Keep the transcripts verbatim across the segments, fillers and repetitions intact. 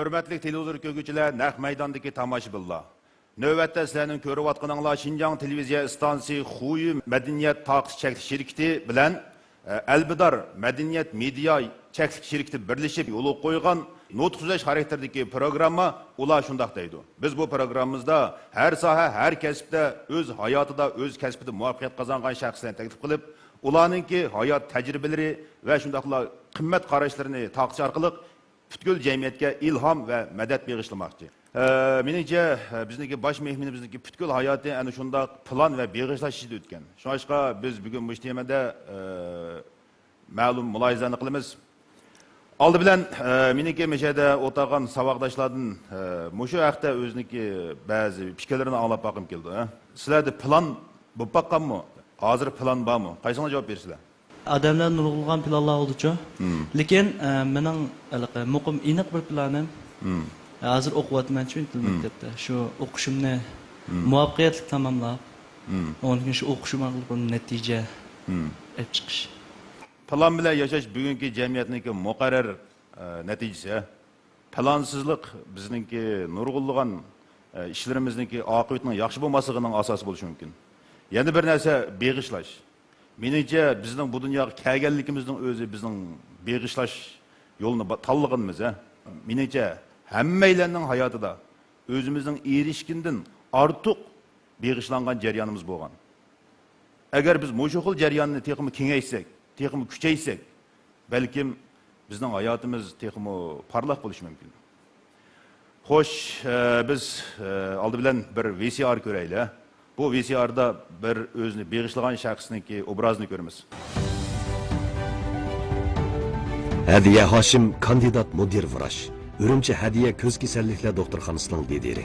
ھۆرمەتلىك تېلېۋىزور كۆرگۈچىلەر، نەق مەيداندىكى تاماشىبىنلار! نۆۋەتتە سىلەرنىڭ كۆرۈۋاتقىنىڭلار شىنجاڭ تېلېۋىزىيە ئىستانسىسى خۇيۈ مەدەنىيەت تارقىتىش چەكلىك شىركىتى بىلەن، ئە، ئەلبىدار مەدەنىيەت مېدىيا چەكلىك شىركىتى بىرلىشىپ يولغا قويغان نۇتۇق سۆزلەش خاراكتېرىدىكى پروگرامما ئۇلار شۇنداق دەيدۇ. بىز بۇ پروگراممىمىزدا ھەر ساھە، ھەر كەسىپتە ئۆز ھاياتىدا، ئۆز كەسپىدە مۇۋەپپەقىيەت قازانغان شەخسلەرنى تەكلىپ قىلىپ، ئۇلارنىڭكى ھايات تەجرىبىلىرى ۋە شۇنداقلا قىممەت قاراشلىرىنى تارقىتىش ئارقىلىق پۈتكۈل جەمئىيەتكە ئىلھام ۋە مەدەت بېغىشلىماقچى. ئە، مېنىڭچە، ئە، بىزنىڭكى باش مېھمىنىمىزنىڭكى پۈتكۈل ھاياتى ئەنە شۇنداق پىلان ۋە بېغىشلاش ئىچىدە ئۆتكەن. شۇڭلاشقا بىز بۈگۈن مۇشۇ تېمىدا، ئە، مەلۇم مۇلاھىزىلەرنى قىلىمىز. ئالدى بىلەن، ئە، مېنىڭكى مۇشۇ يەردە ئولتۇرغان ساۋاقداشلاردىن، ئە، مۇشۇ ھەقتە ئۆزىنىڭكى بەزى پىكىرلىرىنى ئاڭلاپ باققۇم كېلىدۇ، ھە؟ سىلەردە پىلان بولۇپ باققانمۇ؟ ھازىر پىلان بارمۇ؟ قايسىڭلار جاۋاب بېرىسىلەر؟ ئادەملەر نۇرغۇنلىغان پىلانلار بولىدۇچۇ. مم. لېكىن، ئە، مېنىڭ ھېلىقى مۇقىم، ئېنىق بىر پىلانىم، مم، ھازىر ئوقۇۋاتىمەن شۇ ئىنتىل، مم، مەكتەپتە. شۇ ئوقۇشۇمنى، مم، مۇۋەپپەقىيەتلىك تاماملاپ، مم، ئۇنىڭدىن كېيىن شۇ ئوقۇشۇم ئارقىلىق بىر نەتىجە، مم، ئېلىپ چىقىش. پىلان بىلەن ياشاش بۈگۈنكى جەمئىيەتنىڭكى مۇقەررەر، ئە، نەتىجىسى. پىلانسىزلىق بىزنىڭكى نۇرغۇنلىغان، ئە، ئىشلىرىمىزنىڭكى ئاقىۋىتىنىڭ ياخشى بولماسلىقىنىڭ ئاساسى بولۇشى مۇمكىن. يەنە بىر نەرسە، بېغىشلاش. مېنىڭچە، بىزنىڭ بۇ دۇنياغا كەلگەنلىكىمىزنىڭ ئۆزى بىزنىڭ بېغىشلاش يولىنى با-، تاللىغىنىمىز، ھە. مېنىڭچە، ھەممەيلەننىڭ ھاياتىدا ئۆزىمىزنىڭ ئېرىشكىنىدىن ئارتۇق بېغىشلانغان جەريانىمىز بولغان. ئەگەر بىز مۇشۇ خىل جەرياننى تېخىمۇ كېڭەيتسەك، تېخىمۇ كۈچەيتسەك، بەلكىم بىزنىڭ ھاياتىمىز تېخىمۇ پارلاق بولۇشى مۇمكىن. خوش، ئە، بىز، ئە، ئالدى بىلەن بىر ۋى سى ئار كۆرەيلى. بۇ ۋى سى ئاردا بىر ئۆزىنى بېغىشلىغان شەخسنىڭكى ئوبرازىنى كۆرىمىز. ھەدىيە ھاشىم، كاندىدات مۇدىر ۋراچ، ئۈرۈمچى ھەدىيە كۆز كېسەللىكلەر دوختۇرخانىسىنىڭ لىدىرى.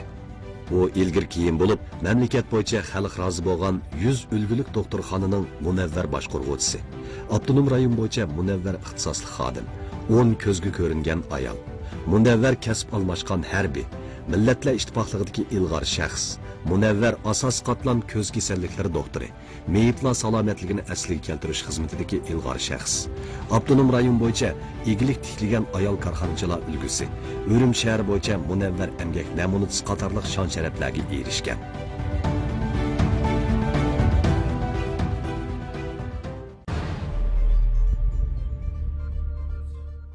ئۇ ئىلگىرى كېيىن بولۇپ، مەملىكەت بويىچە خەلق رازى بولغان يۈز ئۈلگىلىك دوختۇرخانىنىڭ مۇنەۋۋەر باشقۇرغۇچىسى، ئاپتونوم رايون بويىچە مۇنەۋۋەر ئىختىساسلىق خادىم، ئون كۆزگە كۆرۈنگەن ئايال، مۇنەۋۋەر كەسىپ ئالماشقان ھەربىي، مىللەتلەر ئىتتىپاقلىقىدىكى ئىلغار شەخس، مۇنەۋۋەر ئاساسىي قاتلام كۆز كېسەللىكلىرى دوختۇرى، مېيىپلار سالامەتلىكىنى ئەسلىگە كەلتۈرۈش خىزمىتىدىكى ئىلغار شەخس. ئاپتونوم رايون بويىچە ئىگىلىك تىكلىگەن ئايال كارخانىچىلار ئۈلگىسى، ئۈرۈمچى شەھىرى بويىچە مۇنەۋۋەر ئەمگەك نەمۇنىچىسى قاتارلىق شان-شەرەپلەرگە ئېرىشكەن.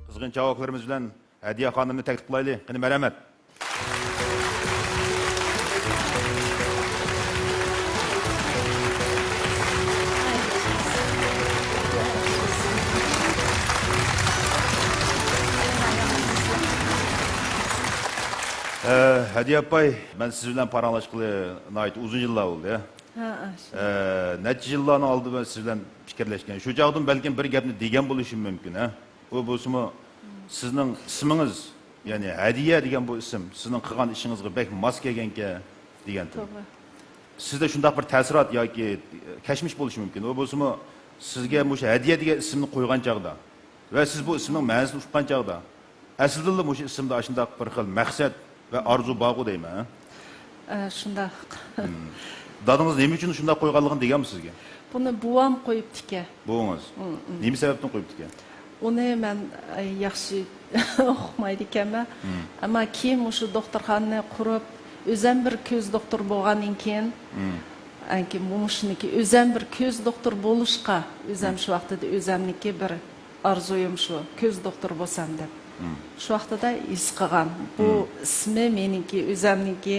قىزغىن چاۋاكلىرىمىز بىلەن ھەدىيە خانىمنى تەكلىپ قىلايلى. قېنى، مەرھەمەت. ئە، ھەدىيە ئاپاي، مەن سىز بىلەن پاراڭلاشقىلى ناھايىتى ئۇزۇن يىللار بولدى. ھە، ھە، شۇ. ئە، نەچچە يىللارنىڭ ئالدىدا مەن سىز بىلەن پىكىرلەشكەن. شۇ چاغدىمۇ بەلكىم بىر گەپنى دېگەن بولۇشۇم مۇمكىن، ھە؟ ئۇ بولسىمۇ، سىزنىڭ ئىسمىڭىز، يەنى ھەدىيە دېگەن بۇ ئىسىم سىزنىڭ قىلغان ئىشىڭىزغا بەك ماس كەلگەنكەن دېگەنتىم. توغرا. سىزدە شۇنداق بىر تەسىرات ياكى كەچمىش بولۇشى مۇمكىن. ئۇ بولسىمۇ، سىزگە مۇشۇ ھەدىيە دېگەن ئىسىمنى قويغان چاغدا ۋە سىز بۇ ئىسىمنىڭ مەنىسىنى ئۇققان چاغدا، ئەسلىدىنلا مۇشۇ ئىسىمدا ئاشۇنداق بىر خىل مەقسەت ۋە ئارزۇ بارغۇ دەيمەن، ھە؟ ئە، شۇنداق. مم. دادىڭىز نېمە ئۈچۈن شۇنداق قويغانلىقىنى دېگەنمۇ سىزگە؟ بۇنى بوۋام قويۇپتىكەن. بوۋىڭىز؟ مم، مم. نېمە سەۋەبتىن قويۇپتىكەن؟ ئۇنى مەن، ئە، ياخشى ئۇقمايدىكەنمەن. مم. ئەمما كېيىن مۇشۇ دوختۇرخانىنى قۇرۇپ، ئۆزەم بىر كۆز دوختۇرى بولغاندىن كېيىن، مم، ئەنكى مۇشۇنىكى ئۆزەم بىر كۆز دوختۇرى بولۇشقا، ئۆزەم، مم، شۇ ۋاقتىدا ئۆزەمنىكى بىر ئارزۇيۇم شۇ، كۆز دوختۇرى بولسام دەپ. مم. شۇ ۋاقتىدا ھېس قىلغان. بۇ، مم، ئىسمى مېنىڭكى، ئۆزەمنىڭكى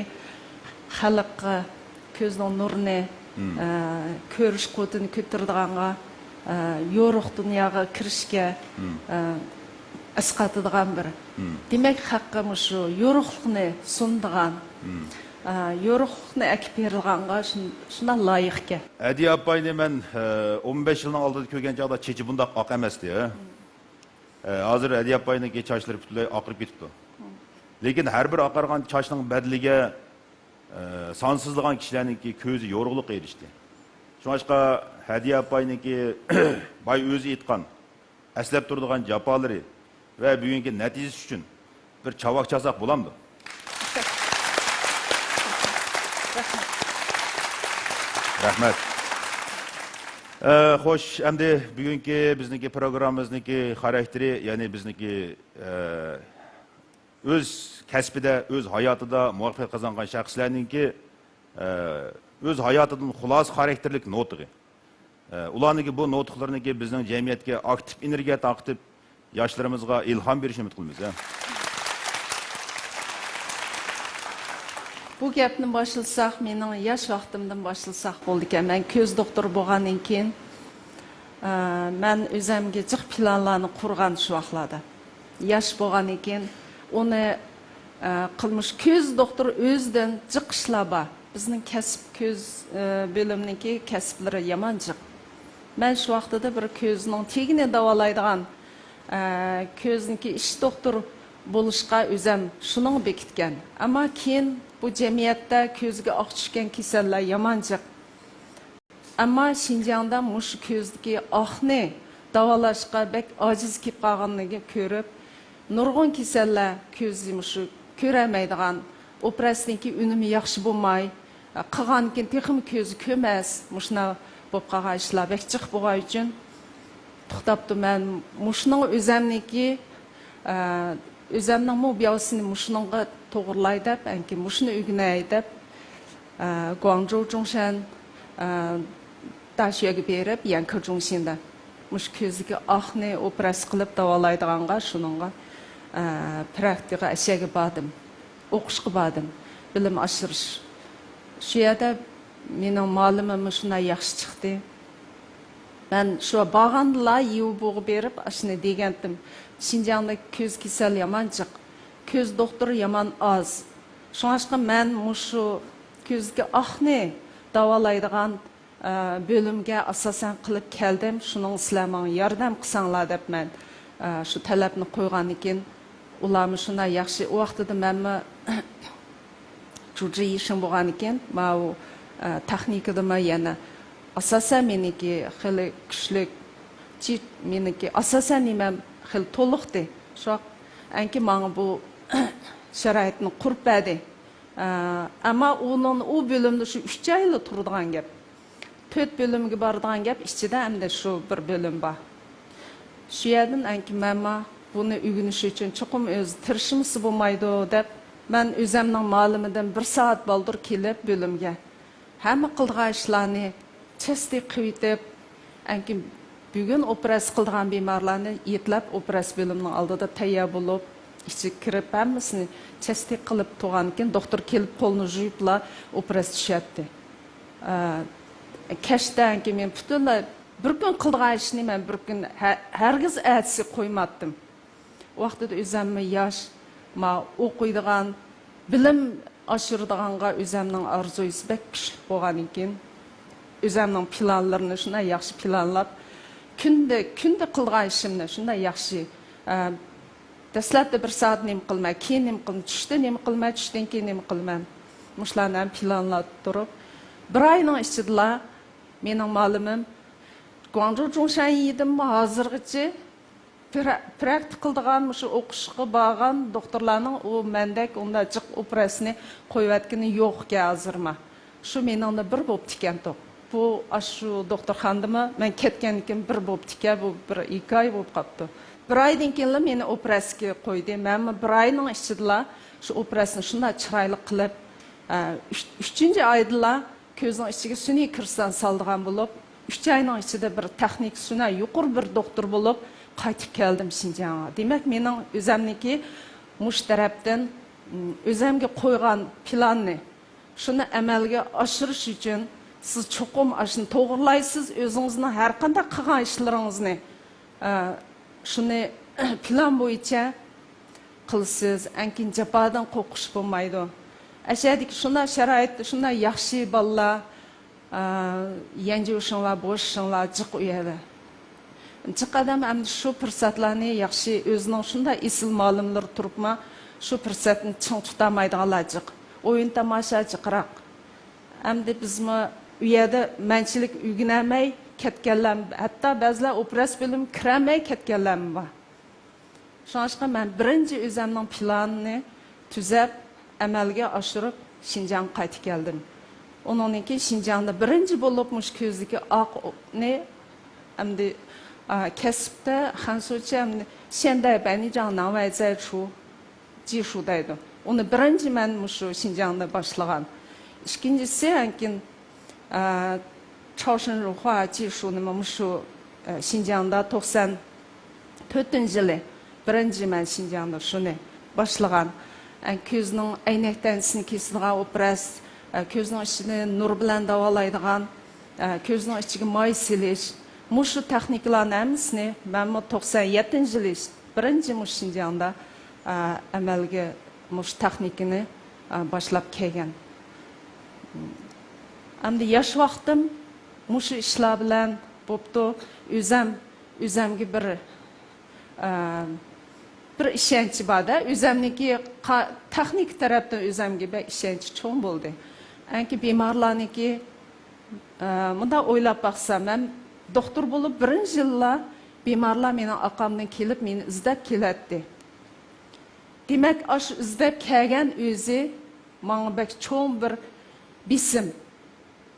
خەلققە كۆزنىڭ نۇرىنى، مم، ئە، كۆرۈش قۇۋۋىتىنى كۆتۈرىدىغانغا، ئە، يورۇق دۇنياغا كىرىشكە، مم، ئە، ئەسقاتىدىغان بىر. مم. دېمەك، خەلققە مۇشۇ يورۇقلۇقنى سۇنىدىغان، مم، ئە، يورۇقلۇقنى ئەكىپ بېرىدىغانغا شۇن-، شۇنداق لايىق ئىكەن. ھەدىيە ئاپاينى مەن، ئە، ئون بەش يىلنىڭ ئالدىدا كۆرگەن چاغدا چېچى بۇنداق ئاق ئەمەستى، ھە؟ مم. ئە، ھازىر ھەدىيە ئاپاينىڭكى چاچلىرى پۈتۈنلەي ئاقىرىپ كېتىپتۇ. مم. لېكىن ھەر بىر ئاقارغان چاچنىڭ بەدىلىگە، ئە، سانسىزلىغان كىشىلەرنىڭكى كۆزى يورۇقلۇققا ئېرىشتى. شۇڭلاشقا ھەدىيە ئاپاينىڭكى بايا ئۆزى ئېيتقان، ئەسلەپ تۇرىدىغان جاپالىرى ۋە بۈگۈنكى نەتىجىسى ئۈچۈن بىر چاۋاك چالساق بولامدۇ؟ رەھمەت. ئە، خوش، ئەمدى بۈگۈنكى بىزنىڭكى پروگراممىمىزنىڭكى خاراكتېرى، يەنى بىزنىڭكى، ئە، ئۆز كەسپىدە، ئۆز ھاياتىدا مۇۋەپپەقىيەت قازانغان شەخسلەرنىڭكى، ئە، ئۆز ھاياتىدىن خۇلاسە خاراكتېرلىك نۇتۇقى. ئە، ئۇلارنىڭكى بۇ نۇتۇقلىرىنىڭكى بىزنىڭ جەمئىيەتكە ئاكتىپ ئېنېرگىيە تارقىتىپ، ياشلىرىمىزغا ئىلھام بېرىشىنى ئۈمىد قىلىمىز، ھە. بۇ گەپنى باشلىساق، مېنىڭ ياش ۋاقتىمدىن باشلىساق بولىدىكەن. مەن كۆز دوختۇرى بولغاندىن كېيىن، ئە، مەن ئۆزەمگە جىق پىلانلارنى قۇرغان شۇ ۋاقىتلاردا. ياش بولغاندىن كېيىن ئۇنى، ئە، قىلمىش كۆز دوختۇرى ئۆزىدىن جىق ئىشلار بار. بىزنىڭ كەسىپ كۆز، ئە، بۆلۈمنىڭكى كەسىپلىرى يامان جىق. مەن شۇ ۋاقتىدا بىر كۆزنىڭ تېگىنى داۋالايدىغان، ئە، كۆزنىڭكى ئىش دوختۇر بولۇشقا ئۆزەم شۇنىڭغا بېكىتكەن. ئەمما كېيىن بۇ جەمئىيەتتە كۆزگە ئاق چۈشكەن كېسەللەر يامان جىق. ئەمما شىنجاڭدا مۇشۇ كۆزدىكى ئاقنى داۋالاشقا بەك ئاجىز كېلىپ قالغانلىقىنى كۆرۈپ، نۇرغۇن كېسەللەر كۆزى مۇشۇ كۆرەلمەيدىغان، ئوپېراتسىيەدىن كېيىن ئۈنۈمى ياخشى بولماي، قىلغاندىن كېيىن تېخىمۇ كۆزى كۆرمەس، مۇشۇنداق بولۇپ قالغان ئىشلار بەك جىق بولغان ئۈچۈن، توختاپتۇ. مەن مۇشۇنىڭ ئۆزەمنىكى، ئە، ئۆزەمنىڭمۇ بىياۋسىنى مۇشۇنىڭغا توغرىلاي دەپ، ئەنكى مۇشۇنى ئۆگىنەي دەپ، ئە، گۇاڭجۇ جۇڭشەن، ئە، داشۈەگە بېرىپ، يەنكې جۇڭشىندا مۇشۇ كۆزدىكى ئاقنى ئوپېراتسىيە قىلىپ داۋالايدىغانغا، شۇنىڭغا، ئە، پراكتىكا ئەشەگە باردىم، ئوقۇشقا باردىم، بىلىم ئاشۇرۇش. شۇ يەردە مېنىڭ مالىمىم شۇنداق ياخشى چىقتى. مەن شۇ بارغاندىلا يىۋبۇغا بېرىپ، ئاشۇنى دېگەنتىم. شىنجاڭدا كۆز كېسەل يامان جىق، كۆز دوختۇرى يامان ئاز. شۇڭاشقا مەن مۇشۇ كۆزدىكى ئاقنى داۋالايدىغان، ئە، بۆلۈمگە ئاساسەن قىلىپ كەلدىم. شۇنىڭ سىلەر ماڭا ياردەم قىلساڭلار دەپ مەن، ئە، شۇ تەلەپنى قويغاندىكىن، ئۇلارمۇ شۇنداق ياخشى. ئۇ ۋاقتىدا مەنمۇ جۇجى يىشىڭ بولغانىكەن، ماۋۇ، ئە، تېخنىكىدىمۇ يەنە ئاساسەن مېنىڭكى خېلى كۈچلۈك، چى-، مېنىڭكى ئاساسەن نېمەم خېلى تولۇقتى. شۇ ئەنكى ماڭا بۇ شارائىتنى قۇرۇپ بەردى. ئە، ئەمما ئۇنىڭ، ئۇ بۆلۈمدە شۇ ئۈچ ئايلا تۇرىدىغان گەپ. تۆت بۆلۈمگە بارىدىغان گەپ، ئىچىدە ئەمدى شۇ بىر بۆلۈم بار. شۇ يەردىن ئەنكى مەنمۇ بۇنى ئۆگىنىش ئۈچۈن چوقۇم ئۆزى تىرىشمىسا بولمايدۇ دەپ، مەن ئۆزەمنىڭ مالىمىدىن بىر سائەت بالدۇر كېلىپ بۆلۈمگە، ھەممە قىلىدىغان ئىشلارنى چەستە قىلىۋېتىپ، ئەنكى بۈگۈن ئوپېراتسىيە قىلىدىغان بىمارلارنى يېتىلەپ ئوپېراتسىيە بۆلۈمىنىڭ ئالدىدا تەييار بولۇپ، ئىچىگە كىرىپ، ھەممىسىنى چەستە قىلىپ تۇرغاندىكىن، دوختۇر كېلىپ قولىنى يۇيۇپلا ئوپېراتسىيە چۈشەتتى. ئە، كەچتە ئەنكى مەن پۈتۈنلەي بىر كۈن قىلىدىغان ئىشنى مەن بىر كۈن ھە-، ھەرگىز ئەتىسى قويماتتىم. ۋاقتىدا ئۆزەممۇ ياش، ما ئوقۇيدىغان، بىلىم ئاشۇرىدىغانغا ئۆزەمنىڭ ئارزۇيسى بەك كۈچلۈك بولغاندىكىن، ئۆزەمنىڭ پىلانلىرىنى شۇنداق ياخشى پىلانلاپ، كۈندە، كۈندە قىلىدىغان ئىشىمنى شۇنداق ياخشى، ئە، دەسلەپتە بىر سائەت نېمە قىلىمەن، كېيىن نېمە قىلىمەن، چۈشتە نېمە قىلىمەن، چۈشتىن كېيىن نېمە قىلىمەن، مۇشۇلارنى ھەم پىلانلاپ تۇرۇپ، بىر ئاينىڭ ئىچىدىلا مېنىڭ مالىمىم گۇاڭجۇ جۇڭشەن يىدىن ھازىرغىچە پرا-، پراكتىك قىلىدىغان، مۇشۇ ئوقۇشقا بارغان دوختۇرلارنىڭ ئۇ مەندەك ئۇنداق جىق ئوپېراتسىيىنى قويۇۋەتكىنى يوق ئىكەن ھازىرمۇ. شۇ مېنىڭدە بىر بوپتىكەنتۇق. بۇ ئاشۇ دوختۇرخانىدىمۇ مەن كەتكەندىن كېيىن بىر بوپتىكەن، بۇ بىر ھېكايە بولۇپ قاپتۇ. بىر ئايدىن كېيىنلا مېنى ئوپېراتسىيىگە قويدى. مەنمۇ بىر ئاينىڭ ئىچىدىلا شۇ ئوپېراتسىيىنى شۇنداق چىرايلىق قىلىپ، ئە، ئۈچ-، ئۈچىنچى ئايدىلا كۆزنىڭ ئىچىگە سۈنئىي كىرىستال سالىدىغان بولۇپ، ئۈچ ئاينىڭ ئىچىدە بىر تېخنىك سۈنئىي يۇقىرى بىر دوختۇر بولۇپ قايتىپ كەلدىم شىنجاڭغا. دېمەك، مېنىڭ ئۆزەمنىڭكى مۇشۇ تەرەپتىن، م، ئۆزەمگە قويغان پىلاننى، شۇنى ئەمەلگە ئاشۇرۇش ئۈچۈن سىز چوقۇم ئاشۇنى توغرىلايسىز، ئۆزىڭىزنىڭ ھەر قانداق قىلغان ئىشلىرىڭىزنى، ئە، شۇنى پىلان بويىچە قىلىسىز، ئەنكىن جاپادىن قورقۇش بولمايدۇ. ئەشەدىكى شۇنداق شارائىتتا شۇنداق ياخشى بالىلار، ئا، يەنجۈشىڭلار، بوشىشىڭلار جىق ئۇ يەردە. جىق ئادەم ئەمدى شۇ پۇرسەتلەرنى ياخشى، ئۆزىنىڭ شۇنداق ئېسىل مالىملىرى تۇرۇپمۇ، شۇ پۇرسەتنى چىڭ تۇتالمايدىغانلار جىق. ئويۇن تاماشا جىقراق. ئەمدى بىزمۇ ئۇ يەردە مەنچىلىك ئۆگىنەلمەي كەتكەنلەر، ھەتتا بەزىلەر ئوپېراتسىيە بۆلۈمىگە كىرەلمەي كەتكەنلەرمۇ بار. شۇڭلاشقا مەن بىرىنچى ئۆزەمنىڭ پىلانىنى تۈزەپ، ئەمەلگە ئاشۇرۇپ، شىنجاڭغا قايتىپ كەلدىم. ئۇنىڭدىن كېيىن شىنجاڭدا بىرىنچى بولۇپ مۇشۇ كۆزدىكى ئاقنى ئەمدى، ئا، كەسىپتە خەنسۇچە ئەمدى شەندەي بەنىجاڭ ناۋەيزەي چۇ جىشۇ دەيدۇ. ئۇنى بىرىنچى مەن مۇشۇ شىنجاڭدا باشلىغان. ئىككىنچىسى، ئەنكىن، ئە، چاۋشىن رۇخۇا جىشۇنى مۇشۇ، ئە، شىنجاڭدا توقسان تۆتىنچى يىلى بىرىنچى مەن شىنجاڭدا شۇنى باشلىغان. ئە، كۆزنىڭ ئەينەك تەنچىسىنى كېسىدىغان ئوپېراتسىيە، ئە، كۆزنىڭ ئىچىنى نۇر بىلەن داۋالايدىغان، ئە، كۆزنىڭ ئىچىگە ماي سېلىش، مۇشۇ تېخنىكىلارنىڭ ھەممىسىنى مەنمۇ توقسان يەتتىنچى يىلى بىرىنچى مۇشۇ شىنجاڭدا، ئە، ئەمەلگە مۇشۇ تېخنىكىنى، ئە، باشلاپ كەلگەن. ئەمدى ياش ۋاقتىم مۇشۇ ئىشلار بىلەن بوپتۇ. ئۆزەم، ئۆزەمگە بىر، ئە، بىر ئىشەنچ بار-دە. ئۆزەمنىڭكى قا-، تېخنىكا تەرەپتىن ئۆزەمگە بەك ئىشەنچ چوڭ بولدى. ئەنكى بىمارلارنىڭكى، ئە، مۇنداق ئويلاپ باقسام، مەن دوختۇر بولۇپ بىرىنچى يىللا بىمارلار مېنىڭ ئاقامدىن كېلىپ، مېنى ئىزدەپ كېلەتتى. دېمەك، ئاشۇ ئىزدەپ كەلگەن ئۆزى ماڭا بەك چوڭ بىر بېسىم.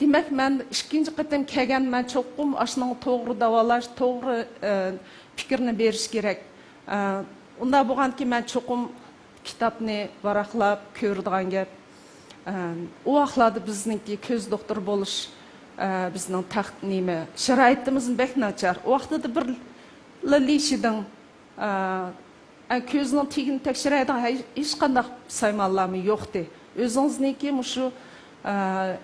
دېمەك، مەن ئىككىنچى قېتىم كەلگەن، مەن چوقۇم ئاشۇنىڭغا توغرا داۋالاش، توغرا، ئە، پىكىرنى بېرىش كېرەك. ئە، ئۇنداق بولغاندىكىن، مەن چوقۇم كىتابنى ۋاراقلاپ كۆرىدىغان گەپ. ئە، ئۇ ۋاقىتلاردا بىزنىڭكى كۆز دوختۇرى بولۇش، ئە، بىزنىڭ تەخ-، نېمە، شارائىتىمىز بەك ناچار. ئۇ ۋاقىتتا بىرلا لى شىدىڭ، ئە، ئە، كۆزنىڭ تېگىنى تەكشۈرەيدىغان ھەي-، ھېچقانداق سايمانلارمۇ يوقتى. ئۆزىڭىزنىڭكى مۇشۇ، ئە،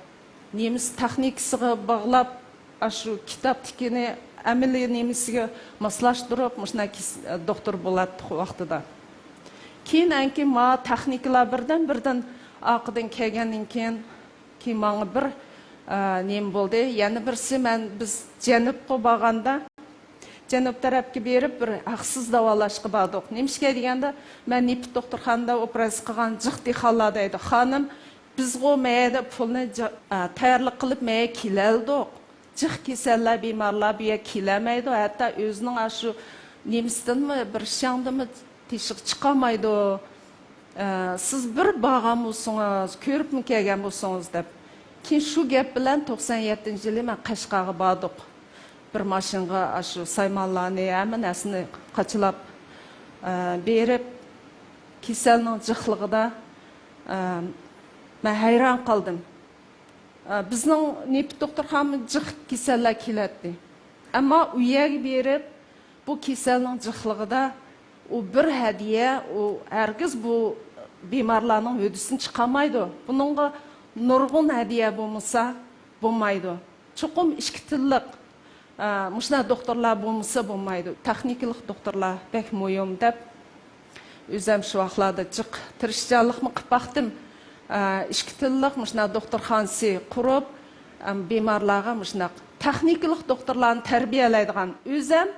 نېمىسى تېخنىكىسىغا باغلاپ، ئاشۇ كىتابتىكىنى ئەمەلىي نېمىسىگە ماسلاشتۇرۇپ، مۇشۇنداق كېس-، دوختۇر بولاتتۇق ۋاقتىدا. كېيىن ئەنكى ما تېخنىكىلار بىردىن-بىردىن ئارقىدىن كەلگەندىن كېيىن، كېيىن ماڭا بىر، ئە، نېمە بولدى. يەنە بىرسى، مەن، بىز جەنۇبقا بارغاندا، جەنۇب تەرەپكە بېرىپ، بىر ھەقسىز داۋالاشقا باردۇق. نېمىشقا دېگەندە، مەن نېپىت دوختۇرخانىدا ئوپېراتسىيە قىلغان جىق دېھقانلار دەيدۇ، خانىم، بىزغۇ مەيەردە پۇلنى جا-، ئا، تەييارلىق قىلىپ مەيەر كېلەلدۇق. جىق كېسەللەر، بىمارلار بۇ يەرگە كېلەلمەيدۇ. ھەتتا ئۆزىنىڭ ئاشۇ نېمىسىدىنمۇ، بىر شياڭدىنمۇ تېشىغا چىقالمايدۇ. ئە، سىز بىر بارغان بولسىڭىز، كۆرۈپمۇ كەلگەن بولسىڭىز دەپ. كېيىن شۇ گەپ بىلەن توقسان يەتتىنچى يىلى مەن قەشقەرگە باردۇق. بىر ماشىنىغا ئاشۇ سايمانلارنى، ھەممە نەرسىنى قاچىلاپ، ئە، بېرىپ، كېسەلنىڭ جىقلىقىدا، ئە، مەن ھەيران قالدىم. ئە، بىزنىڭ نېپىت دوختۇرخانىمىز جىق كېسەللەر كېلەتتى. ئەمما ئۇ يەرگە بېرىپ، بۇ كېسەلنىڭ جىقلىقىدا ئۇ بىر ھەدىيە، ئۇ ھەرگىز بۇ بىمارلارنىڭ ھۆددىسىنى چىقارمايدۇ. بۇنىڭغا نۇرغۇن ھەدىيە بولمىسا بولمايدۇ. چوقۇم ئىككى تىللىق، ئە، مۇشۇنداق دوختۇرلار بولمىسا بولمايدۇ. تېخنىكىلىق دوختۇرلار بەك مۇھىم دەپ، ئۆزەم شۇ ۋاقىتلاردا جىق تىرىشچانلىقمۇ قىلىپ باقتىم. ئە، ئىككى تىللىق مۇشۇنداق دوختۇرخانىسى قۇرۇپ، ئەم، بىمارلارغا مۇشۇنداق تېخنىكىلىق دوختۇرلارنى تەربىيەلەيدىغان. ئۆزەم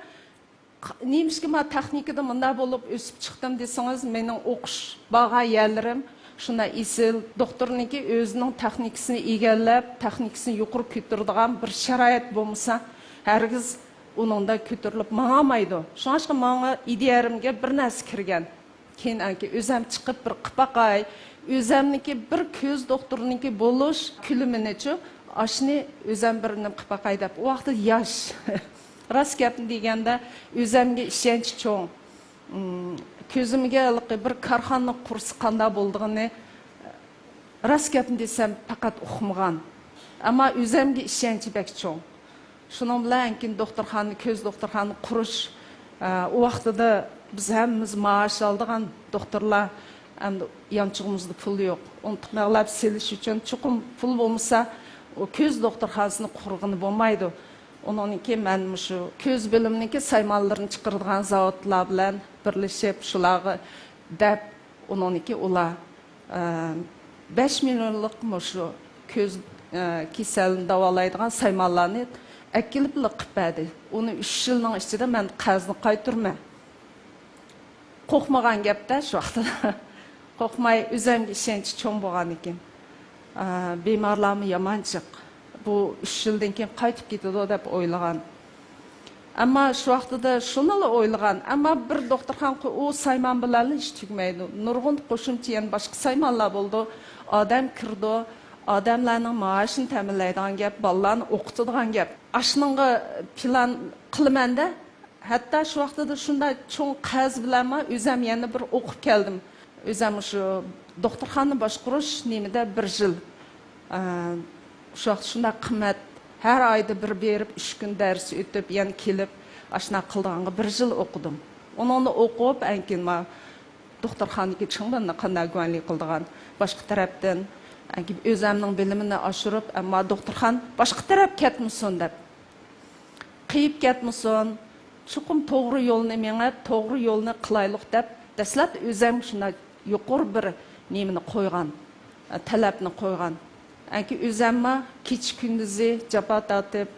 ق-، نېمىشقا مانا تېخنىكىدا مۇنداق بولۇپ ئۆسۈپ چىقتىم دېسىڭىز، مېنىڭ ئوقۇش بارغان يەرلىرىم شۇنداق ئېسىل. دوختۇرنىڭكى ئۆزىنىڭ تېخنىكىسىنى ئىگىلەپ، تېخنىكىسىنى يۇقىرى كۆتۈرىدىغان بىر شارائىت بولمىسا، ھەرگىز ئۇنىڭدا كۆتۈرۈلۈپ ماڭالمايدۇ. شۇڭلاشقا ماڭا ئىدىيەمگە بىر نەرسە كىرگەن. كېيىن ئەنكى ئۆزەم چىقىپ بىر قىپاقاي، ئۆزەمنىڭكى بىر كۆز دوختۇرىنىڭكى بولۇش كۆلىمىنىچۇ، ئاشنى ئۆزەم بىر نېمە قىپاقاي دەپ، ئۇ ۋاقىتتا ياش. راست گەپنى دېگەندە، ئۆزەمگە ئىشەنچ چوڭ. ئىم، كۆزۈمگە ھېلىقى بىر كارخانا قۇرسا قانداق بولىدىغىنى، راست گەپنى دېسەم، پەقەت ئۇقمىغان. ئەمما ئۆزەمگە ئىشەنچى بەك چوڭ. شۇنىڭ بىلەن كېيىن دوختۇرخانا، كۆز دوختۇرخانا قۇرۇش، ئە، ئۇ ۋاقتىدا بىز ھەممىمىز مائاش ئالىدىغان دوختۇرلار، ئەمدى يانچۇقىمىزدا پۇل يوق. ئۇنتۇق مەبلەغ سېلىش ئۈچۈن چوقۇم پۇل بولمىسا، ئۇ كۆز دوختۇرخانىسىنى قۇرغىلى بولمايدۇ. ئۇنىڭدىن كېيىن مەن مۇشۇ كۆز بۆلۈمىنىڭكى سايمانلىرىنى چىقىرىدىغان زاۋۇتلار بىلەن بىرلىشىپ، شۇلارغا دەپ، ئۇنىڭدىن كېيىن ئۇلار ئە، بەش مىليونلۇق مۇشۇ كۆز، ئە، كېسەلنى داۋالايدىغان سايمانلارنى ئەكېلىپلا قىلىپ بەردى. ئۇنى ئۈچ يىلنىڭ ئىچىدە مەن قەرزنى قايتۇرىمەن. قورقمىغان گەپتە شۇ ۋاقتىدا. قورقماي، ئۆزەمگە ئىشەنچ چوڭ بولغاندىكىن. ئە، بىمارلارمۇ يامان جىق. بۇ ئۈچ يىلدىن كېيىن قايتىپ كېتىدۇ دەپ ئويلىغان. ئەمما شۇ ۋاقتىدا شۇنىلا ئويلىغان، ئەمما بىر دوختۇرخانا قۇ-، ئۇ سايمان بىلەنلا ئىش تۈگىمەيدۇ. نۇرغۇن قوشۇمچە يەنە باشقا سايمانلار بولىدۇ. ئادەم كىرىدۇ، ئادەملەرنىڭ مائاشىنى تەمىنلەيدىغان گەپ، بالىلارنى ئوقۇتىدىغان گەپ. ئاشۇنىڭغا پىلان قىلىمەن-دە، ھەتتا شۇ ۋاقتىدا شۇنداق چوڭ قەرز بىلەنمۇ ئۆزەم يەنە بىر ئوقۇپ كەلدىم. ئۆزۈم شۇ دوختۇرخانا باشقۇرۇش نېمىدە بىر يىل، ئە، شۇ ۋاقىت شۇنداق قىممەت، ھەر ئايدا بىر بېرىپ، ئۈچ كۈن دەرس ئۆتۈپ، يەنە كېلىپ، ئاشۇنداق قىلىدىغانغا بىر يىل ئوقۇدۇم. ئۇنىڭدا ئوقۇپ، ئەنكىن ما دوختۇرخانىدىكى چىڭدىننى قانداق گۇەنلى قىلىدىغان، باشقا تەرەپتىن، ئەنكىن ئۆزۈمنىڭ بىلىمىنى ئاشۇرۇپ، ئەمما دوختۇرخانا باشقا تەرەپ كەتمىسۇن دەپ، قېيىپ كەتمىسۇن، چوقۇم توغرا يولنى مېڭىپ، توغرا يولنى قىلايلۇق دەپ، دەسلەپتە ئۆزۈم شۇنداق يۇقىرى بىر نېمىنى قويغان، تەلەپنى قويغان. ئەنكى ئۆزۈممۇ كېچە كۈندۈزى جاپا تارتىپ،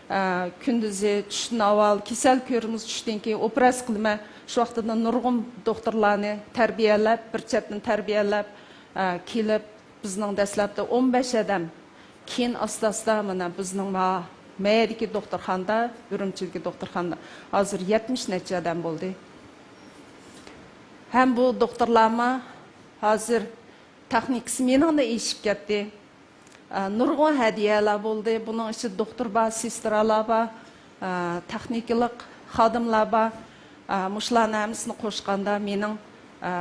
ئە، كۈندۈزى چۈشتىن ئاۋۋال كېسەل كۆرىمىز، چۈشتىن كېيىن ئوپېراتسىيە قىلىمەن. شۇ ۋاقىتتا نۇرغۇن دوختۇرلارنى تەربىيەلەپ، بىر چەتتىن تەربىيەلەپ، ئە، كېلىپ، بىزنىڭ دەسلەپتە ئون بەش ئادەم، كېيىن ئاستا-ئاستا مانا بىزنىڭ ما-، مەيەدىكى دوختۇرخانىدا، ئۈرۈمچىدىكى دوختۇرخانىدا ھازىر يەتمىش نەچچە ئادەم بولدى. ھەم بۇ دوختۇرلارمۇ ھازىر تېخنىكىسى مېنىڭدىن ئېشىپ كەتتى. ئە، نۇرغۇن ھەدىيەلەر بولدى. بۇنىڭ ئىچىدە دوختۇر بار، سېسترالار بار، ئە، تېخنىكىلىق خادىملار بار. ئە، مۇشۇلارنىڭ ھەممىسىنى قوشقاندا مېنىڭ، ئە،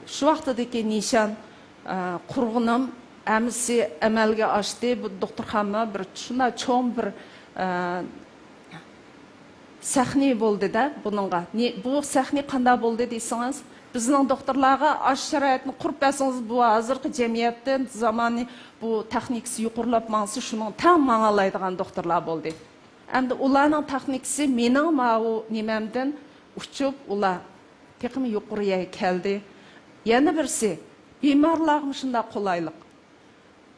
شۇ ۋاقتىدىكى نىشان، ئە، قۇرغىنىم ھەممىسى ئەمەلگە ئاشتى. بۇ دوختۇرخانىمۇ بىر شۇنداق چوڭ بىر، ئە، سەھنە بولدى-دە بۇنىڭغا. نى-، بۇ سەھنە قانداق بولدى دېسىڭىز، بىزنىڭ دوختۇرلارغا ئاشۇ شارائىتنى قۇرۇپ بەرسىڭىز، بۇ ھازىرقى جەمئىيەتتىن زامانى بۇ تېخنىكىسى يۇقىرىلاپ ماڭسا، شۇنىڭ تەڭ ماڭالايدىغان دوختۇرلار بولدى. ئەمدى ئۇلارنىڭ تېخنىكىسى مېنىڭ ماۋۇ نېمەمدىن ئۇچۇپ، ئۇلار تېخىمۇ يۇقىرى يەرگە كەلدى. يەنە بىرسى، بىمارلارغىمۇ شۇنداق قولايلىق.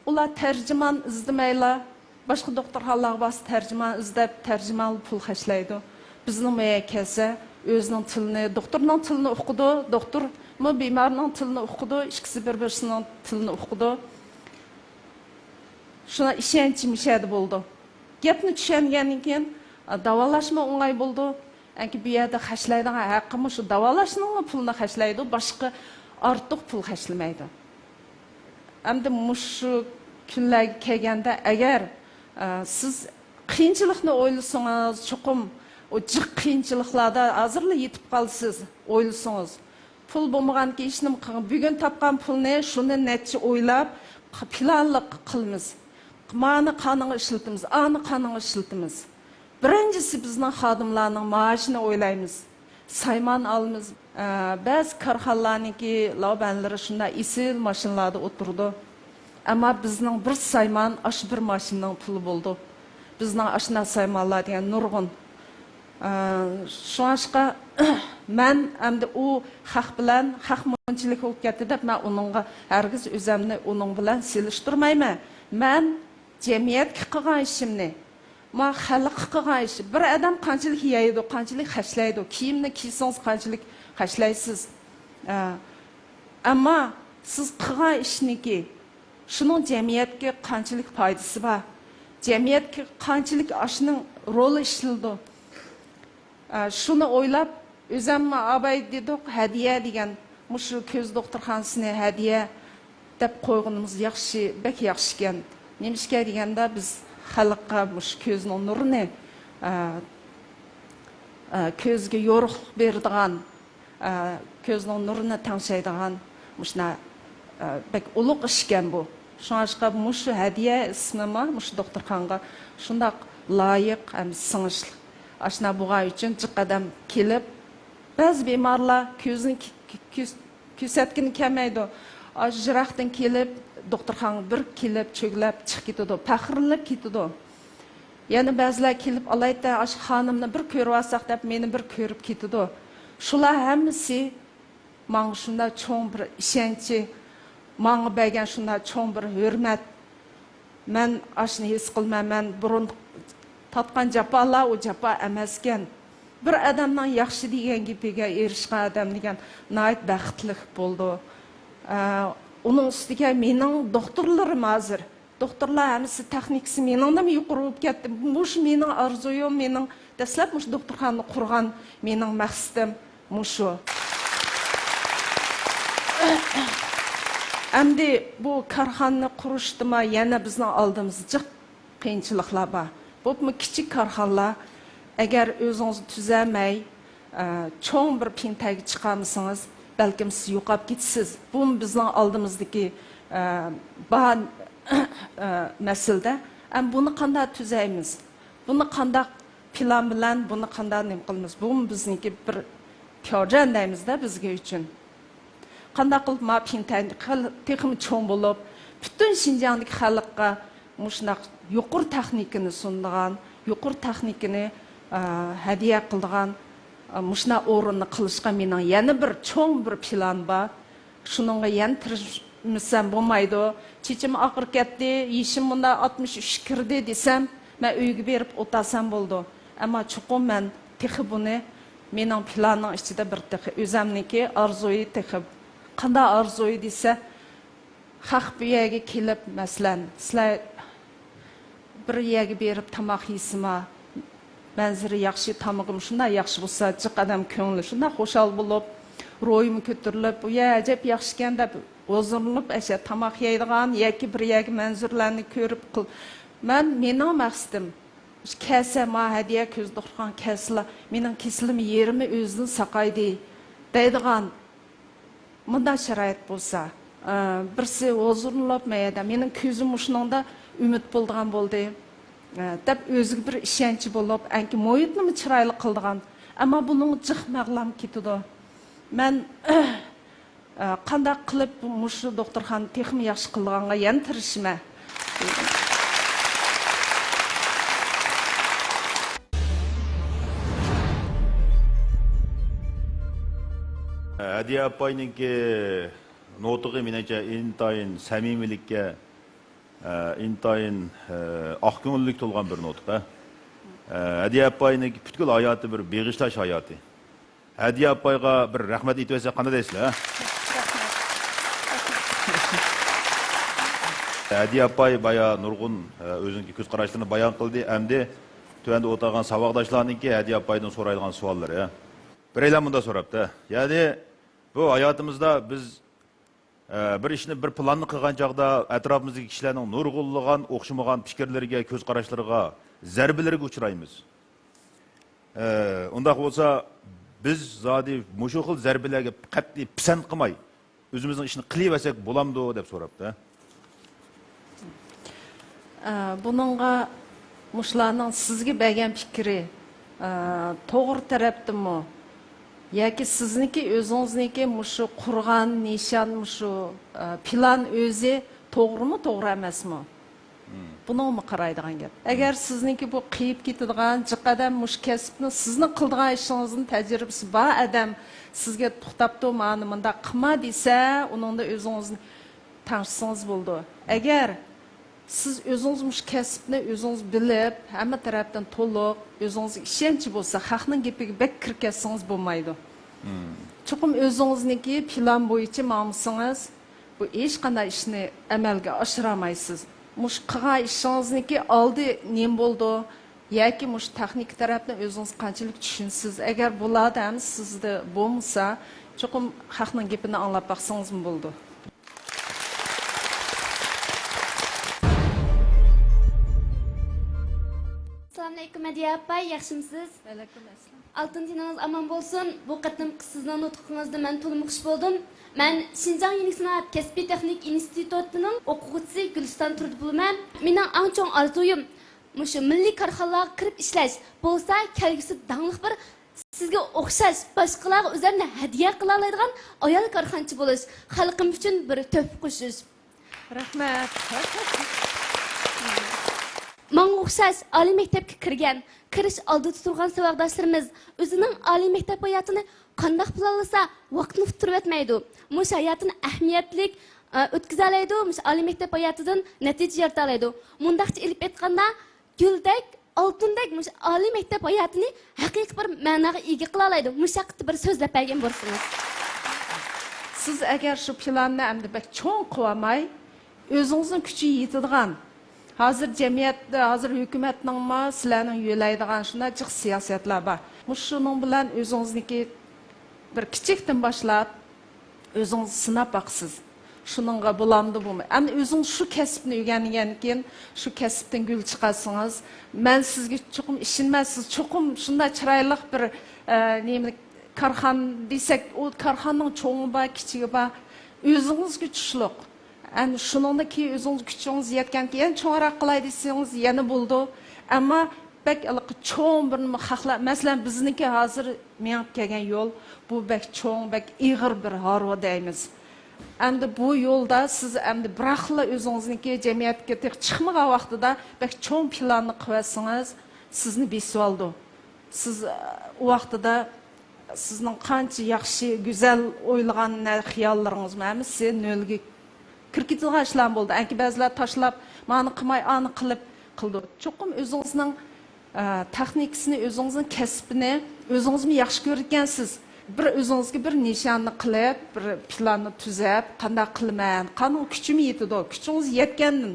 ئۇلار تەرجىمان ئىزدىمەيلا، باشقا دوختۇرخانىلارغا بارسا تەرجىمان ئىزدەپ، تەرجىمانغا پۇل خەجلەيدۇ. بىزنىڭ مۇيەگە كەلسە، ئۆزىنىڭ تىلىنى، دوختۇرنىڭ تىلىنى ئۇقىدۇ، دوختۇرمۇ بىمارنىڭ تىلىنى ئۇقىدۇ، ئىككىسى بىر-بىرسىنىڭ تىلىنى ئۇقىدۇ. شۇڭا ئىشەنچ مۇشۇ يەردە بولىدۇ. گەپنى چۈشەنگەندىن كېيىن، ئا، داۋالاشمۇ ئوڭاي بولىدۇ. ئەنكى بۇ يەردە خەجلەيدىغان ھەققىمۇ شۇ داۋالاشنىڭلا پۇلىنى خەجلەيدۇ، باشقا ئارتۇق پۇل خەجلىمەيدۇ. ئەمدى مۇشۇ كۈنلەرگە كەلگەندە، ئەگەر، ئە، سىز قىيىنچىلىقنى ئويلىسىڭىز، چوقۇم ئۇ جىق قىيىنچىلىقلاردا ھازىرلا يېتىپ قالىسىز، ئويلىسىڭىز. پۇل بولمىغانكى ھېچنېمە قىلغان. بۈگۈن تاپقان پۇلنى شۇنى نەچچە ئويلاپ، ق-، پىلانلىق قىلىمىز. مانى قانىغا ئىشلىتىمىز، ئانى قانىغا ئىشلىتىمىز. بىرىنچىسى بىزنىڭ خادىملارنىڭ مائاشىنى ئويلايمىز. سايمان ئالىمىز. ئە، بەزى كارخانىلارنىڭكى لاۋبەنلىرى شۇنداق ئېسىل ماشىنىلاردا ئولتۇرىدۇ. ئەمما بىزنىڭ بىر سايمان ئاشۇ بىر ماشىنىنىڭ پۇلى بولىدۇ. بىزنىڭ ئاشۇنداق سايمانلار دېگەن نۇرغۇن. ئە، شۇڭلاشقا مەن ئەمدى ئۇ خەق بىلەن، خەق مۇنچىلىك بولۇپ كەتتى دەپ، مەن ئۇنىڭغا ھەرگىز ئۆزۈمنى ئۇنىڭ بىلەن سېلىشتۇرمايمەن. مەن جەمئىيەتكە قىلغان ئىشىمنى، ما خەلققە قىلغان ئىش. بىر ئادەم قانچىلىك يەيدۇ، قانچىلىك خەجلەيدۇ، كىيىمنى كىيسىڭىز قانچىلىك خەجلەيسىز. ئە، ئەمما سىز قىلغان ئىشنىڭكى، شۇنىڭ جەمئىيەتكە قانچىلىك پايدىسى بار، جەمئىيەتكە قانچىلىك ئاشۇنىڭ رولى ئىشلىنىدۇ. ئە، شۇنى ئويلاپ، ئۆزەممۇ ئاباي دېدۇق، ھەدىيە دېگەن مۇشۇ كۆز دوختۇرخانىسىنى ھەدىيە دەپ قويغىنىمىز ياخشى، بەك ياخشىكەن. نېمىشقا دېگەندە، بىز خەلققە مۇشۇ كۆزنىڭ نۇرىنى، ئە، ئە، كۆزگە يورۇقلۇق بېرىدىغان، ئە، كۆزنىڭ نۇرىنى تەڭشەيدىغان مۇشۇنداق، ئە، بەك ئۇلۇغ ئىشكەن بۇ. شۇڭلاشقا مۇشۇ ھەدىيە ئىسمىمۇ مۇشۇ دوختۇرخانىغا شۇنداق لايىق ھەم سىڭىشلىق. ئاشۇنداق بولغان ئۈچۈن جىق ئادەم كېلىپ، بەزى بىمارلار كۆزىنى كۆ-، كۆ-، كۆز-، كۆرسەتكىنى كەلمەيدۇ. ئاشۇ يىراقتىن كېلىپ، دوختۇرخانىغا بىر كېلىپ، چۆگىلەپ چىقىپ كېتىدۇ، پەخىرلىنىپ كېتىدۇ. يەنە بەزىلەر كېلىپ، ئالايتە، ئاشۇ خانىمنى بىر كۆرۈۋالساق دەپ، مېنى بىر كۆرۈپ كېتىدۇ. شۇلار ھەممىسى ماڭا شۇنداق چوڭ بىر ئىشەنچى، ماڭا بەرگەن شۇنداق چوڭ بىر ھۆرمەت. مەن ئاشۇنى ھېس قىلىمەن، مەن بۇرۇن تارتقان جاپالار ئۇ جاپا ئەمەسكەن. بىر ئادەمنىڭ ياخشى دېگەن گېپىگە ئېرىشكەن ئادەم دېگەن ناھايىتى بەختلىك بولىدۇ. ئە، ئۇنىڭ ئۈستىگە مېنىڭ دوختۇرلىرىم ھازىر، دوختۇرلار ھەممىسى تېخنىكىسى مېنىڭدىنمۇ يۇقىرى بولۇپ كەتتى. مۇشۇ مېنىڭ ئارزۇيۇم، مېنىڭ دەسلەپ مۇشۇ دوختۇرخانىنى قۇرغان مېنىڭ مەقسىتىم مۇشۇ. ئەمدى بۇ كارخانىنى قۇرۇشتىما يەنە بىزنىڭ ئالدىمىزدا جىق قىيىنچىلىقلار بار. بولۇپمۇ كىچىك كارخانىلار، ئەگەر ئۆزىڭىز تۈزەلمەي، ئە، چوڭ بىر پىنتەگە چىقالمىسىڭىز، بەلكىم سىز يوقاپ كېتىسىز. بۇمۇ بىزنىڭ ئالدىمىزدىكى، ئە، بار، ئە، مەسىلىدە. ئەمما بۇنى قانداق تۈزەيمىز؟ بۇنى قانداق پىلان بىلەن، بۇنى قانداق نېمە قىلىمىز؟ بۇمۇ بىزنىڭكى بىر كۆرجەن دەيمىزدە بىزگە ئۈچۈن. قانداق قىلىپ ما پىڭتەن خېلى تېخىمۇ چوڭ بولۇپ، پۈتۈن شىنجاڭدىكى خەلققە مۇشۇنداق يۇقىرى تېخنىكىنى سۇنىدىغان، يۇقىرى تېخنىكىنى، ئە، ھەدىيە قىلىدىغان، ئە، مۇشۇنداق ئورۇننى قىلىشقا مېنىڭ يەنە بىر چوڭ بىر پىلان بار. شۇنىڭغا يەنە تىرىشمىسام بولمايدۇ. چېچىم ئاقىرىپ كەتتى، يېشىم مۇنداق ئاتمىش ئۈچكە كىردى دېسەم، مەن ئۆيگە بېرىپ ئولتۇرسام بولىدۇ. ئەمما چوقۇم مەن تېخى بۇنى مېنىڭ پىلاننىڭ ئىچىدە بىر تېخى ئۆزەمنىڭكى ئارزۇيى تېخى. قانداق ئارزۇيى دېسە، خەق بۇ يەرگە كېلىپ، مەسىلەن، سىلەر بىر يەرگە بېرىپ تاماق يېسىما، مەنزىرە ياخشى، تامىقىم شۇنداق ياخشى بولسا، جىق ئادەم كۆڭلى شۇنداق خۇشال بولۇپ، روھىمۇ كۆتۈرۈلۈپ، بۇ يەر ئەجەب ياخشىكەن دەپ ھۇزۇرلىنىپ، ئەشە تاماق يەيدىغان ياكى بىر يەرگە مەنزىرىلەرنى كۆرۈپ قىل-، مەن، مېنىڭ مەقسىتىم، كەلسە ما ھەدىيە كۆز دوختۇرخانىغا كەلسىلا، مېنىڭ كېسىلىم يېرىمى ئۆزىدىن ساقايدى دەيدىغان مۇنداق شارائىت بولسا، ئە، بىرسى ھۇزۇرلىنىپ، مەيەدە مېنىڭ كۆزۈم مۇشۇنىڭدا ئۈمىد بولىدىغان بولدى، ئە، دەپ ئۆزىگە بىر ئىشەنچى بولۇپ، ئەنكى مۇھىتنىمۇ چىرايلىق قىلىدىغان. ئەمما بۇنىڭ جىق مەبلەغ كېتىدۇ. مەن، ئە، قانداق قىلىپ مۇشۇ دوختۇرخانىنى تېخىمۇ ياخشى قىلىدىغانغا يەنە تىرىشىمەن. ھەدىيە ئاپاينىڭكى نۇتۇقى مېنىڭچە ئىنتايىن سەمىمىيلىككە، ئىنتايىن ئاق كۆڭۈللۈك تولغان بىر نۇتۇق. ھەدىيە ئاپاينىڭكى پۈتكۈل ھاياتى بىر بېغىشلاش ھاياتى. ھەدىيە ئاپايغا بىر رەھمەت ئېيتىۋەتسەك قانداق دەيسىلەر، ھە؟ ھەدىيە ئاپاي بايا نۇرغۇن، ئە، ئۆزىنىڭكى كۆز قاراشلىرىنى بايان قىلدى. ئەمدى تۆۋەندە ئولتۇرغان ساۋاقداشلارنىڭكى ھەدىيە ئاپايدىن سورايدىغان سوئاللىرى، ھە؟ بىرەيلەن مۇنداق سوراپتۇ، ھە؟ يەنى بۇ ھاياتىمىزدا بىز، ئە، بىر ئىشنى، بىر پىلاننى قىلغان چاغدا ئەتراپىمىزدىكى كىشىلەرنىڭ نۇرغۇنلىغان ئوخشىمىغان پىكىرلىرىگە، كۆز قاراشلىرىغا، زەربىلىرىگە ئۇچرايمىز. ئە، ئۇنداق بولسا، بىز زادى مۇشۇ خىل زەربىلەرگە قەتئىي پىسەنت قىلماي، ئۆزىمىزنىڭ ئىشىنى قىلىۋەرسەك بولامدۇ، دەپ سوراپتۇ. ئە، بۇنىڭغا مۇشۇلارنىڭ سىزگە بەرگەن پىكرى، ئە، توغرا تەرەپتىمۇ ياكى سىزنىڭكى، ئۆزىڭىزنىڭكى مۇشۇ قۇرغان نىشان، مۇشۇ، ئە، پىلان ئۆزى توغرىمۇ، توغرا ئەمەسمۇ؟ بۇنىڭغىمۇ قارايدىغان گەپ. ئەگەر سىزنىڭكى بۇ قېيىپ كېتىدىغان، جىق ئادەم مۇشۇ كەسىپنى، سىزنىڭ قىلىدىغان ئىشىڭىزنى تەجرىبىسى بار ئادەم سىزگە توختاپتۇ، مانى مۇنداق قىلما دېسە، ئۇنىڭدا ئۆزىڭىزنى تەڭشىسىڭىز بولىدۇ. ئەگەر سىز ئۆزىڭىز مۇشۇ كەسىپنى ئۆزىڭىز بىلىپ، ھەممە تەرەپتىن تولۇق، ئۆزىڭىزگە ئىشەنچ بولسا، خەقنىڭ گېپىگە بەك كىرىپ كەتسىڭىز بولمايدۇ. چوقۇم ئۆزىڭىزنىڭكى پىلان بويىچە ماڭمىسىڭىز، بۇ ھېچقانداق ئىشنى ئەمەلگە ئاشۇرالمايسىز. مۇشۇ قىلغان ئىشىڭىزنىڭكى ئالدى نېمە بولىدۇ؟ ياكى مۇشۇ تېخنىكا تەرەپنى ئۆزىڭىز قانچىلىك چۈشىنىسىز؟ ئەگەر بۇلاردا ھەم سىزدە بولمىسا، چوقۇم خەقنىڭ گېپىنى ئاڭلاپ باقسىڭىزمۇ بولىدۇ. ئەسسالامۇئەلەيكۇم، ھەدىيە ئاپاي، ياخشىمۇسىز؟ ۋەئەلەيكۇم ئەسسالام. ئالتۇن تېنىڭىز ئامان بولسۇن. بۇ قېتىمقى سىزنىڭ نۇتقىڭىزدىن مەن تولىمۇ خۇش بولدۇم. مەن شىنجاڭ يېڭىچە سانائەت كەسپىي تېخنىكا ئىنستىتۇتىنىڭ ئوقۇغۇچىسى گۈلىستان تۇردى بولىمەن. مېنىڭ ئەڭ چوڭ ئارزۇيۇم، مۇشۇ مىللىي كارخانىلارغا كىرىپ ئىشلەش، بولسا كەلگۈسىدە داڭلىق بىر سىزگە ئوخشاش باشقىلارغا ئۆزۈمنى ھەدىيە قىلالايدىغان ئايال كارخانىچى بولۇش، خەلقىم ئۈچۈن بىر تۆھپە قوشۇش. رەھمەت. ماڭا ئوخشاش ئالىي مەكتەپكە كىرگەن، كىرىش ئالدىدا تۇرغان ساۋاقداشلىرىمىز ئۆزىنىڭ ئالىي مەكتەپ ھاياتىنى قانداق پىلانلىسا، ۋاقىتنى ئۇتتۇرۇۋەتمەيدۇ. مۇشۇ ھاياتىنى ئەھمىيەتلىك، ئە، ئۆتكۈزەلەيدۇ، مۇشۇ ئالىي مەكتەپ ھاياتىدىن نەتىجە يارىتالايدۇ. مۇنداقچە ئېلىپ ئېيتقاندا، گۈلدەك، ئالتۇندەك مۇشۇ ئالىي مەكتەپ ھاياتىنى ھەقىقىي بىر مەناغا ئىگە قىلالايدۇ. مۇشۇ ھەققىدە بىر سۆزلەپ بەرگەن بولسىڭىز. سىز ئەگەر شۇ پىلاننى ئەمدى بەك چوڭ قىلىۋالماي، ئۆزىڭىزنىڭ كۈچى يېتىدىغان، ھازىر جەمئىيەتتە، ھازىر ھۆكۈمەتنىڭمۇ سىلەرنىڭ يۆلەيدىغان شۇنداق جىق سىياسەتلەر بار. مۇشۇنىڭ بىلەن ئۆزىڭىزنىڭكى بىر كىچىكتىن باشلاپ، ئۆزىڭىز سىناپ باقىسىز. شۇنىڭغا بولامدۇ، بۇمۇ؟ ئەمدى ئۆزىڭىز شۇ كەسىپنى ئۆگەنگەندىن كېيىن، شۇ كەسىپتىن گۈل چىقارسىڭىز، مەن سىزگە چوقۇم ئىشىنىمەن، سىز چوقۇم شۇنداق چىرايلىق بىر، ئە، نېمىنى كارخانا دېسەك، ئۇ كارخانىنىڭ چوڭى بار، كىچىكى بار. ئۆزىڭىزگە چۈشلۈق. ئەنە شۇنىڭدىن كېيىن ئۆزىڭىز كۈچىڭىز يەتكەن كېيىن، يەنە چوڭراق قىلاي دېسىڭىز، يەنە بولىدۇ. ئەمما بەك ھېلىقى چوڭ بىر نېمە خەقلەر، مەسىلەن، بىزنىڭكى ھازىر مېڭىپ كەلگەن يول، بۇ بەك چوڭ، بەك ئېغىر بىر ھارۋا دەيمىز. ئەمدى بۇ يولدا سىز ئەمدى بىراقلا ئۆزىڭىزنىڭكى جەمئىيەتكە تېخى چىقمىغان ۋاقتىدا بەك چوڭ پىلاننى قىلىۋەتسىڭىز، سىزنى بېسىۋالىدۇ. سىز، ئە، ئۇ ۋاقتىدا سىزنىڭ قانچە ياخشى، گۈزەل ئويلىغان نە-، خىياللىرىڭىزمۇ ھەممىسى نۆلگە كىرىپ كېتىدىغان ئىشلارمۇ بولىدۇ. ئەنكى بەزىلەر تاشلاپ، مانى قىلماي، ئانى قىلىپ قىلىدۇ. چوقۇم ئۆزىڭىزنىڭ، ئە، تېخنىكىسىنى، ئۆزىڭىزنىڭ كەسپىنى ئۆزىڭىزمۇ ياخشى كۆرىدىكەنسىز. بىر ئۆزىڭىزگە بىر نىشاننى قىلىپ، بىر پىلاننى تۈزەپ، قانداق قىلىمەن، قانداق كۈچۈم يېتىدۇ، كۈچىڭىز يەتكەندىن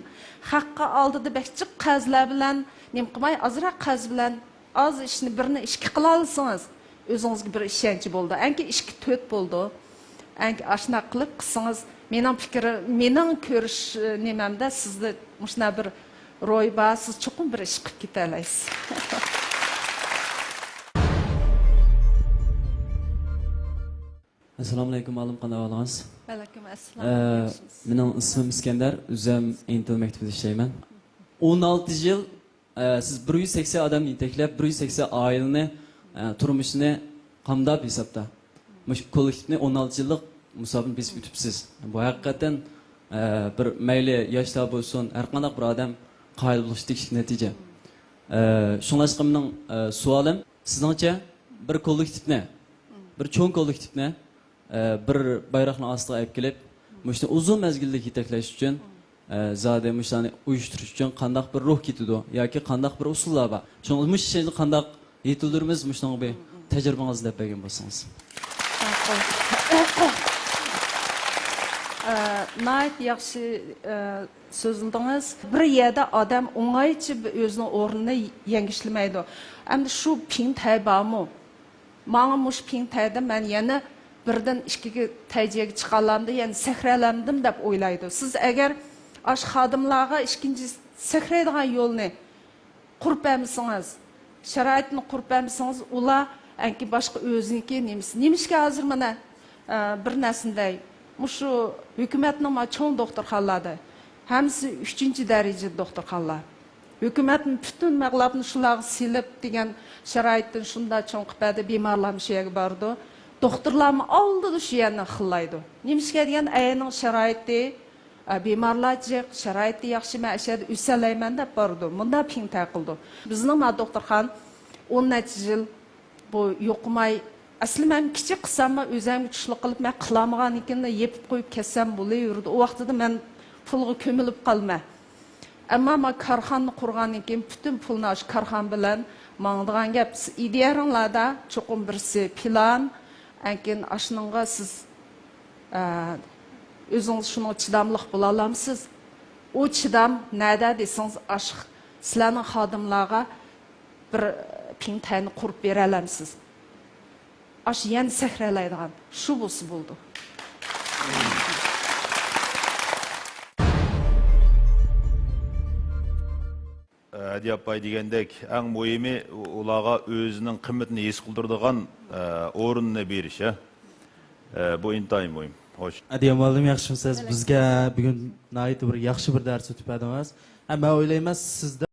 خەققە ئالدىدا بەك جىق قەرزلەر بىلەن نېمە قىلماي، ئازراق قەرز بىلەن ئاز ئىشنى بىرنى ئىككى قىلالىسىڭىز، ئۆزىڭىزگە بىر ئىشەنچ بولىدۇ. ئەنكى ئىككى، تۆت بولىدۇ. ئەنكى ئاشۇنداق قىلىپ قىلسىڭىز، مېنىڭ پىكرىم، مېنىڭ كۆرۈش، ئى، نېمەمدە سىزدە مۇشۇنداق بىر روھى بار، سىز چوقۇم بىر ئىش قىلىپ كېتەلەيسىز. ئەسسالامۇئەلەيكۇم، ئالىم، قانداق ئەھۋالىڭىز؟ ۋەئەلەيكۇم ئەسسالام، ئە، ياخشىمىز؟ مېنىڭ ئىسمىم ئىسكەندەر، ئۆزۈم ئىنتېل مەكتىپىدە ئىشلەيمەن. ئون ئالتە يىل، ئە، سىز بىر يۈز سەكسەن ئادەمنى يېتەكلەپ، بىر يۈز سەكسەن ئائىلىنى، ئە، تۇرمۇشىنى قامداپ ھېسابتا، مۇشۇ كوللېكتىپنى ئون ئالتە يىللىق مۇساپىنى بېسىپ ئۆتۈپسىز. بۇ ھەقىقەتەن، ئە، بىر مەيلى ياشلار بولسۇن، ھەر قانداق بىر ئادەم قايىل بولۇشقا تېگىشلىك نەتىجە. ئە، شۇڭلاشقا مېنىڭ، ئە، سوئالىم، سىزنىڭچە بىر كوللېكتىپنى، بىر چوڭ كوللېكتىپنى، ئە، بىر بايراقنىڭ ئاستىغا ئەپ كېلىپ، مۇشۇنى ئۇزۇن مەزگىللىك يېتەكلەش ئۈچۈن، ئە، زادى مۇشۇلارنى ئۇيۇشتۇرۇش ئۈچۈن قانداق بىر روھ كېتىدۇ ياكى قانداق بىر ئۇسۇللار بار؟ شۇڭا مۇشۇ ئىشنى قانداق يېتىلدۈرىمىز، مۇشۇنىڭغا بىر تەجرىبىڭىزنى دەپ بەرگەن بولسىڭىز. ئە، ناھايىتى ياخشى، ئە، سۆزلىدىڭىز. بىر يەردە ئادەم ئوڭايچە بىر ئۆزىنىڭ ئورنىنى يەڭگۈشلىمەيدۇ. ئەمدى شۇ پىڭتەي بارمۇ؟ ماڭا مۇشۇ پىڭتەيدە مەن يەنە بىردىن ئىككىگە تەيجىگە چىقالامدىم، يەنە سەكرەلەمدىم دەپ ئويلايدۇ. سىز ئەگەر ئاشۇ خادىملارغا ئىككىنچى سەكرەيدىغان يولنى قۇرۇپ بەرمىسىڭىز، شارائىتنى قۇرۇپ بەرمىسىڭىز، ئۇلار ئەنكى باشقا ئۆزىنىڭكى نېمىسى. نېمىشقا ھازىر مانا، ئە، بىر نەرسىنى دەي، مۇشۇ ھۆكۈمەتنىڭ ما چوڭ دوختۇرخانىلاردا ھەممىسى ئۈچىنچى دەرىجە دوختۇرخانىلار. ھۆكۈمەتمۇ پۈتۈن مەبلەغنى شۇلارغا سېلىپ دېگەن شارائىتتىن شۇنداق چوڭ قىلىپ بەردى، بىمارلارمۇ شۇ يەرگە بارىدۇ. دوختۇرلارمۇ ئالدىدا شۇ يەرنى خىللايدۇ. نېمىشقا دېگەن ئەينىڭ شارائىتى، ئە، بىمارلار جىق، شارائىتى ياخشى، مەن ئەشەدە ئۆسەلەيمەن دەپ بارىدۇ. مۇنداق پىڭتەي قىلىدۇ. بىزنىڭ ما دوختۇرخانا ئون نەچچە يىل بۇ يوقىماي، ئەسلى مەن كىچىك قىلساممۇ ئۆزۈمگە چۈشلۈك قىلىپ، مەن قىلالمىغاندىن كېيىن يېپىپ قويۇپ كەتسەم بولۇۋېرىدۇ. ئۇ ۋاقتىدا مەن پۇلغا كۆمۈلۈپ قالىمەن. ئەمما ما كارخانىنى قۇرغاندىن كېيىن پۈتۈن پۇلنى ئاشۇ كارخانا بىلەن ماڭىدىغان گەپ. ئىدىيەڭلاردا چوقۇم بىرسى پىلان، ئەنكىن ئاشۇنىڭغا سىز، ئە، ئۆزىڭىز شۇنىڭغا چىداملىق بولالامسىز؟ ئۇ چىدام نەدە دېسىڭىز، ئاشۇ سىلەرنىڭ خادىملارغا بىر پىڭتەينى قۇرۇپ بېرەلەمسىز؟ ئاشۇ يەنە سەكرەلەيدىغان شۇ بولسا بولىدۇ. ھەدىيە ئاپاي دېگەندەك، ئەڭ مۇھىمى ئۇلارغا ئۆزىنىڭ قىممىتىنى ھېس قىلدۇرىدىغان، ئە، ئورۇننى بېرىش، ھە. ئە، بۇ ئىنتايىن مۇھىم. خوش. ھەدىيە مۇئەللىم، ياخشىمۇسىز؟ بىزگە بۈگۈن ناھايىتى بىر ياخشى بىر دەرس ئۆتۈپ بەردىڭىز. ھە، مەن ئويلايمەن، سىزدە